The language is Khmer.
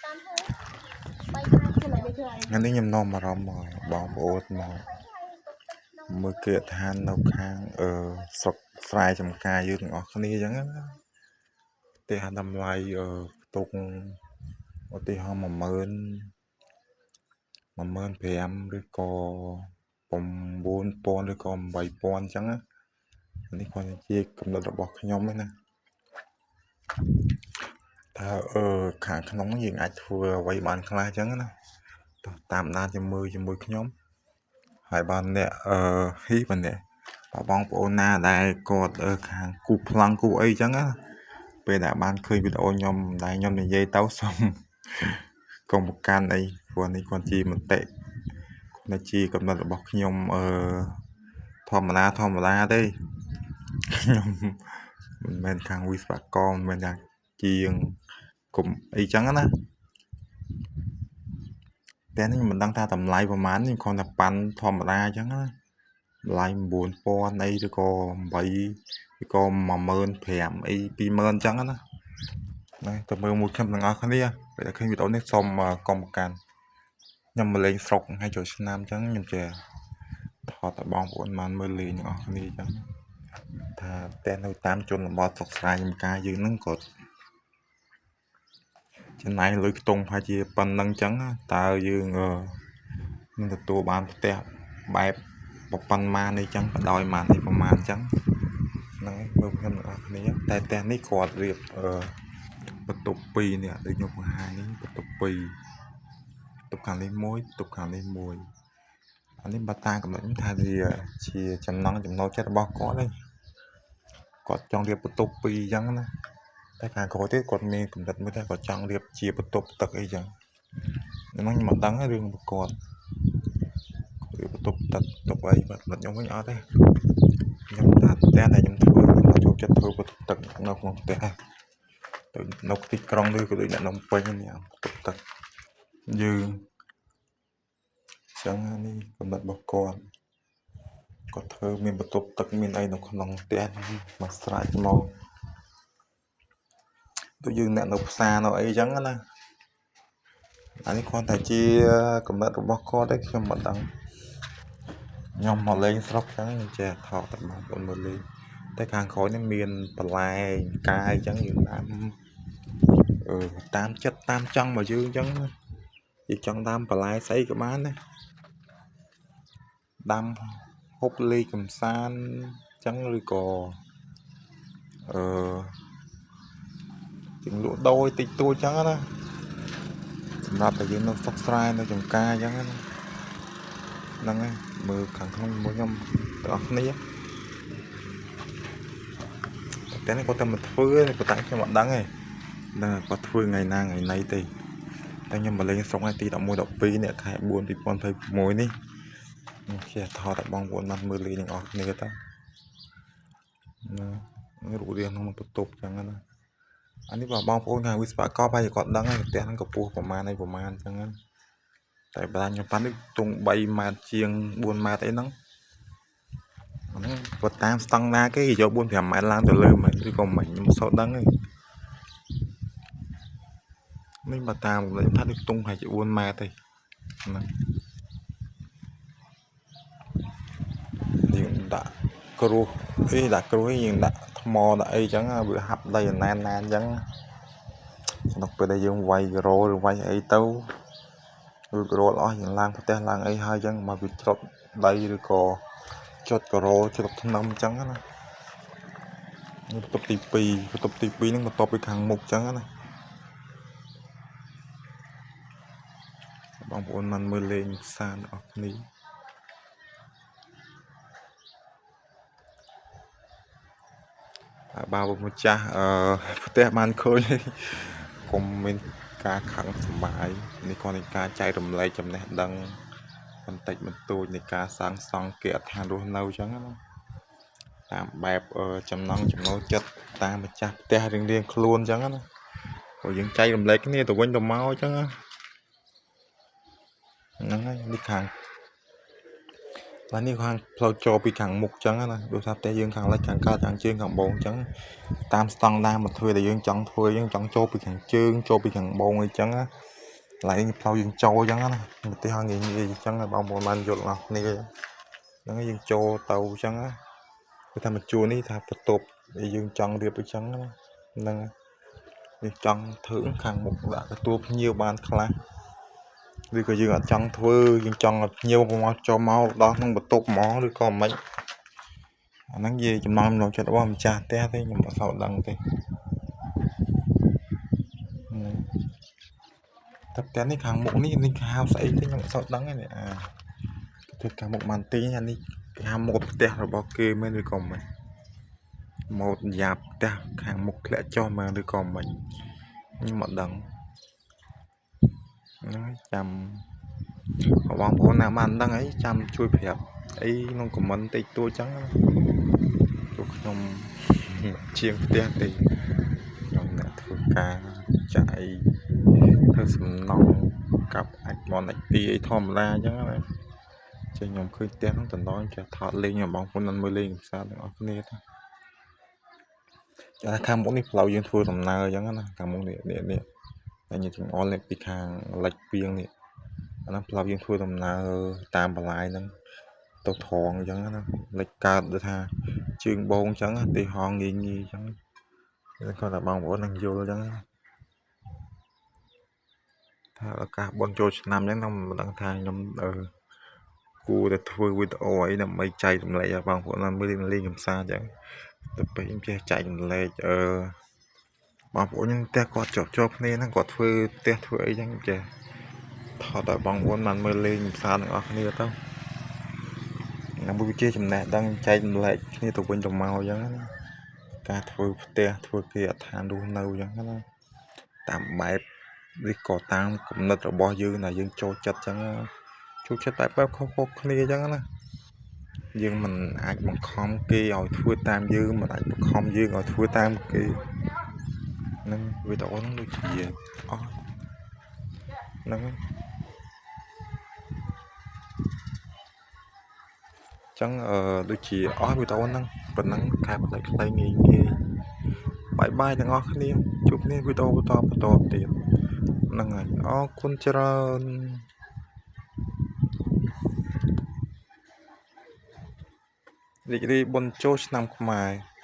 ថ្ងៃនេះខ្ញុំនាំអារម្មណ៍មកបងប្អូនមកមើលគេហដ្ឋាននៅខាងស្រុកស្រែចម្ការយើងទាំងអស់គ្នាអញ្ចឹងណាផ្ទះតម្លៃខ្ទង់ឧទាហរណ៍10000 15000ឬក៏9000ឬក៏8000អញ្ចឹងណានេះគ្រាន់តែជាកំណត់របស់ខ្ញុំឯណាតើខាងក្នុងយើងអាចធ្វើអ្វីបានខ្លះអញ្ចឹងណាតោះតាមដានជាមួយជាមួយខ្ញុំហើយបានអ្នកហ៊ីបានអ្នកបើបងប្អូនណាដែលគាត់ខាងគូប្លង់គូអីអញ្ចឹងណាពេលដែលបានឃើញវីដេអូខ្ញុំដែលខ្ញុំនិយាយទៅសូមកុំប្រកាន់អីព្រោះនេះគាត់ជាមតិគាត់ជាកំណត់របស់ខ្ញុំធម្មតាធម្មតាទេខ្ញុំមិនមែនខាងវិស្វករមិនមែនថាជាងគុំអីចឹងណាតែនេះខ្ញុំមិនដឹងថាតម្លៃប្រហែលខ្ញុំគ្រាន់តែប៉ាន់ធម្មតាអញ្ចឹងណាតម្លៃ9000អីឬក៏8ឬក៏15000អី20000អញ្ចឹងណាណាទៅមើលមួយខ្ញុំទាំងអស់គ្នាពេលដែលឃើញវីដេអូនេះសូមកុំប្រកាន់ខ្ញុំមកលេងស្រុកថ្ងៃចូលឆ្នាំអញ្ចឹងខ្ញុំចេះថតឲ្យបងប្អូនបានមើលលេងទាំងអស់គ្នាអញ្ចឹងថាផ្ទះនៅតាមជនបទស្រុកស្រែចម្ការយើងហ្នឹងក៏ចំណាយលុយខ្ទង់ប្រហែលជាប៉ុណ្្នឹងអញ្ចឹងតើយើងនឹងទទួលបានផ្ទះបែបប៉ុន្មានអីចឹងបដោយប៉ុន្មានអីប្រហែលអញ្ចឹងហ្នឹងហើយមើលខ្ញុំទាំងអស់គ្នាតែផ្ទះនេះគាត់រៀបបន្ទប់2នេះដូចខ្ញុំបង្ហាញនេះបន្ទប់2បន្ទប់ខាងនេះមួយបន្ទប់ខាងនេះមួយអានេះបើតាមកំណត់ខ្ញុំថាវាជាចំណង់ចំណូលចិត្តរបស់គាត់ឯងគាត់ចង់រៀបបន្ទប់2អញ្ចឹងណាតែខាងក្រោយទៀតគាត់មានកំណត់មួយថាគាត់ចង់រៀបជាបន្ទប់ទឹកអីចឹងហ្នឹងខ្ញុំមិនដឹងរឿងរបស់គាត់រៀបបន្ទប់ទឹកបន្ទប់អីបាទកំណត់ខ្ញុំវិញអត់ទេខ្ញុំថាផ្ទះដែលខ្ញុំធ្វើខ្ញុំអត់ចូលចិត្តធ្វើបន្ទប់ទឹកនៅក្នុងផ្ទះទេទៅនៅទីក្រុងឬក៏ដូចអ្នកនំពេញនេះបន្ទប់ទឹកយើងចឹងនេះកំណត់របស់គាត់គាត់ធ្វើមានបន្ទប់ទឹកមានអីនៅក្នុងផ្ទះមកស្រេចមកដូចយើងអ្នកនៅផ្សារនៅអីចឹងណាអានេះគ្រាន់តែជាកំណត់របស់គាត់ទេខ្ញុំមិនដឹងខ្ញុំមកលេងស្រុកចឹងខ្ញុំចេះថតតែបងប្អូនមើលលេងតែខាងក្រោយនេះមានបន្លែកាយចឹងយើងដាំតាមចិត្តតាមចង់របស់យើងចឹងណាយើងចង់ដាំបន្លែស្អីក៏បានដែរដាំហូបលេងកំសាន្តចឹងឬក៏អឺជាងលក់ដូរតិចតួចចឹងណាសម្រាប់តែយើងនៅស្រុកស្រែនៅចំការចឹងណាហ្នឹងហើយមើលខាងក្នុងមួយខ្ញុំទាំងអស់គ្នាតែនេះគាត់តែមកធ្វើទេប៉ុន្តែខ្ញុំអត់ដឹងទេណាគាត់ធ្វើថ្ងៃណាថ្ងៃណីទេតែខ្ញុំមកលេងស្រុកថ្ងៃទី11 12នេះខែ4 2026នេះខ្ញុំចេះថតឲ្យបងប្អូនបានមើលលេងទាំងអស់គ្នាទៅណារូបរាងក្នុងបន្ទប់ចឹងណាអានេះបើបងប្អូនខាងវិស្វករប្រហែលជាគាត់ដឹងហើយផ្ទះហ្នឹងកម្ពស់ប្រមាណអីប្រមាណចឹងណាតែបើខ្ញុំប៉ាន់នេះទង់3ម៉ែត្រជាង4ម៉ែត្រអីហ្នឹងហ្នឹងបើតាមស្តង់ដាគេយក4 5ម៉ែត្រឡើងទៅលើមិនឬក៏មិនខ្ញុំសូវដឹងទេនេះបើតាមខ្ញុំថាដូចទង់ប្រហែលជា4ម៉ែត្រទេហ្នឹងយើងដាក់គ្រោះអីដាក់គ្រោះយើងដាក់ថ្មដាក់អីចឹងវាហាប់ដីណែនណែនចឹងក្នុងពេលដែលយើងវាយការ៉ូឬវាយអីទៅឬការ៉ូអស់យើងឡើងផ្ទះឡើងអីហើយចឹងមកវាច្រត់ដីឬក៏ចុតការ៉ូច្រត់ថ្នាំចឹងណានេះបន្ទប់ទី2បន្ទប់ទី2ហ្នឹងបន្ទាប់ពីខាងមុខចឹងណាបងប្អូនបានមើលលេងផ្សារទាំងអស់គ្នាបើម្ចាស់ផ្ទះបានឃើញកុំមានការខឹងសម្បាយនេះគ្រាន់តែការចែករំលែកចំណេះដឹងបន្តិចបន្តួចនៃការសាងសង់គេហដ្ឋានរស់នៅចឹងណាតាមបែបចំណង់ចំណូលចិត្តតាមម្ចាស់ផ្ទះរៀងៗខ្លួនចឹងណាព្រោះយើងចែករំលែកគ្នាទៅវិញទៅមកចឹងណាហ្នឹងហើយនេះខាងបាទនេះខាងផ្លូវចូលពីខាងមុខចឹងណាដូចថាផ្ទះយើងខាងលិចខាងកើតខាងជើងខាងបងចឹងតាមស្តង់ដារមកធ្វើដែលយើងចង់ធ្វើយើងចង់ចូលពីខាងជើងចូលពីខាងបងអីចឹងណា កន្លែងផ្លូវយើងចូលអញ្ចឹងណាឧទាហរណ៍ងាយងាយអញ្ចឹងឲ្យបងប្អូនបានយល់អស់គ្នាហ្នឹងយើងចូលទៅអញ្ចឹងណាគឺថាមួយជួរនេះថាបន្ទប់ដែលយើងចង់រៀបអញ្ចឹងណាហ្នឹងយើងចង់ធ្វើខាងមុខដាក់ទទួលភ្ញៀវបានខ្លះឬក៏យើងអត់ចង់ធ្វើយើងចង់ឲ្យភ្ញៀវមកចូលមកដល់ក្នុងបន្ទប់ហ្មងឬក៏មិនអាហ្នឹងនិយាយចំណងចំណងចិត្តរបស់ម្ចាស់ផ្ទះទេខ្ញុំអត់សូវដឹងទេហ្នឹងតែផ្ទះនេះខាងមុខនេះនេះគេហៅស្អីទេខ្ញុំអត់សូវដឹងទេនេះអាគេធ្វើខាងមុខបានទីអានេះគេហៅមុខផ្ទះរបស់គេមែនឬក៏មិនម៉ូតយ៉ាប់ផ្ទះខាងមុខធ្លាក់ចុះមែនឬក៏មិនខ្ញុំអត់ដឹងហ្នឹងហើយចាំបងប្អូនណាបានដឹងអីចាំជួយប្រាប់អីក្នុងខមមិនតិចតួចចឹងណាព្រោះខ្ញុំជាងផ្ទះទេខ្ញុំអ្នកធ្វើការចាក់អីធ្វើសំណង់កាប់អាចមន់អាចទីអីធម្មតាអញ្ចឹងណាចេះខ្ញុំឃើញផ្ទះហ្នឹងតំណងចេះថតលេងឲ្យបងប្អូននឹងមើលលេងកម្សាន្តទាំងអស់គ្នាទៅចាខាងមុខនេះផ្លូវយើងធ្វើដំណើរអញ្ចឹងណាខាងមុខនេះនេះនេះតែញចង្អុលនេះពីខាងលិចពីងនេះអាហ្នឹងផ្លូវយើងធ្វើដំណើរតាមបន្លាយហ្នឹងទៅត្រង់អញ្ចឹងណាលិចកើតដូចថាជើងបងអញ្ចឹងទីហងងាយងាយអញ្ចឹងគាត់ថាបងប្អូននឹងយល់អញ្ចឹងថាឱកាសបុណ្យចូលឆ្នាំអញ្ចឹងខ្ញុំមិនដឹងថាខ្ញុំអឺគួរតែធ្វើវីដេអូអីដើម្បីចែករំលែកឲ្យបងប្អូនបានមើលលេងកម្សាន្តអញ្ចឹងទៅពេលខ្ញុំចេះចែករំលែកអឺបងប្អូនខ្ញុំផ្ទះគាត់ជាប់ជាប់គ្នាហ្នឹងគាត់ធ្វើផ្ទះធ្វើអីចឹងចេះថតឲ្យបងប្អូនបានមើលលេងកម្សាន្តទាំងអស់គ្នាទៅដើម្បីវាជាចំណេះដឹងចែករំលែកគ្នាទៅវិញទៅមកអញ្ចឹងណាការធ្វើផ្ទះធ្វើគេអដ្ឋានរស់នៅអញ្ចឹងណាតាមបែបឬក៏តាមគំនិតរបស់យើងដែលយើងចូលចិត្តអញ្ចឹងណាចូលចិត្តបែបបែបខុសៗគ្នាអញ្ចឹងណាយើងមិនអាចបង្ខំគេឲ្យធ្វើតាមយើងមិនអាចបង្ខំយើងឲ្យធ្វើតាមគេនឹងវីដេអូហ្នឹងដូចជាអស់ហ្នឹងហើយអញ្ចឹងអឺដូចជាអស់វីដេអូហ្នឹងប៉ុណ្ណឹងខែផ្លេចខ្លីងាយងាយបាយបាយទាំងអស់គ្នាជួបគ្នាវីដេអូបន្តបន្តទៀតហ្នឹងហើយអរគុណច្រើនរីករាយបុណ្យចូលឆ្នាំខ្មែរ។